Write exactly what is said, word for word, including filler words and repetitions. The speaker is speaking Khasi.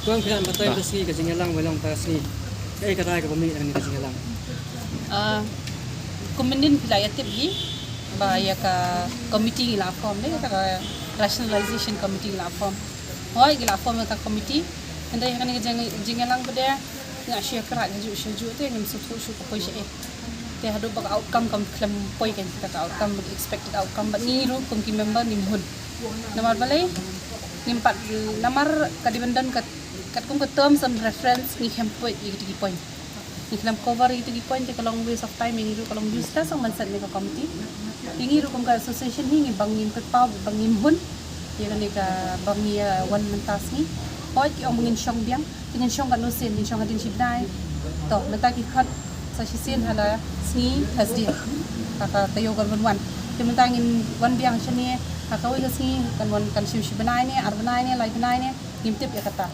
Kong phi lah ban batai ka sngi ka jingïalang, ba long ka sngi. Kaei ka rai kaba mih na kane ka jingïalang? Ah, kum mynnin phi la ïatip hi ba ïa ka committee ngi la form, de, ïa ka rationalization committee ngi la form. Hooid, ngi la form ïa ka committee. Hynrei ïa kane ka jing, jingïalang ba de nga shu ïakren hajuh shuh hajuh te ngim sngewthuh shuh ka poi shaei. Te haduh ba ka outcome kam khlem poi kein, ka outcome, ba expected outcome, ba ngi ruh kum ki member ngim hun. Namar balei? Ngim pat, namar ka dei ban don kat, katkum ka terms and reference ngi khlem poi ïa kito ki point. Ngi khlem cover ïa kito ki point, te ka long waste of time ïa ngi ruh, ka long useless ong ban set ne ka committee. Te ngi ruh kum ka association hi ngi bang ngim pynpaw, bang ngim hun ïa kane ka, bang ïa wan mynta sngi. Hooid, ki ong ba ngin shong biang, te ngin shong katno sien, ngin shong hadien shi bnai. To, mynta ki khot sa shisien ha la sngi Thursday, ha ka taïew kan wan wan. Te mynta ngin wan biang shane ha kawei ka sngi, kan wan, kan shim shi bnai ne, ar bnai ne, lai bnai ne, ngim tip ïa kata.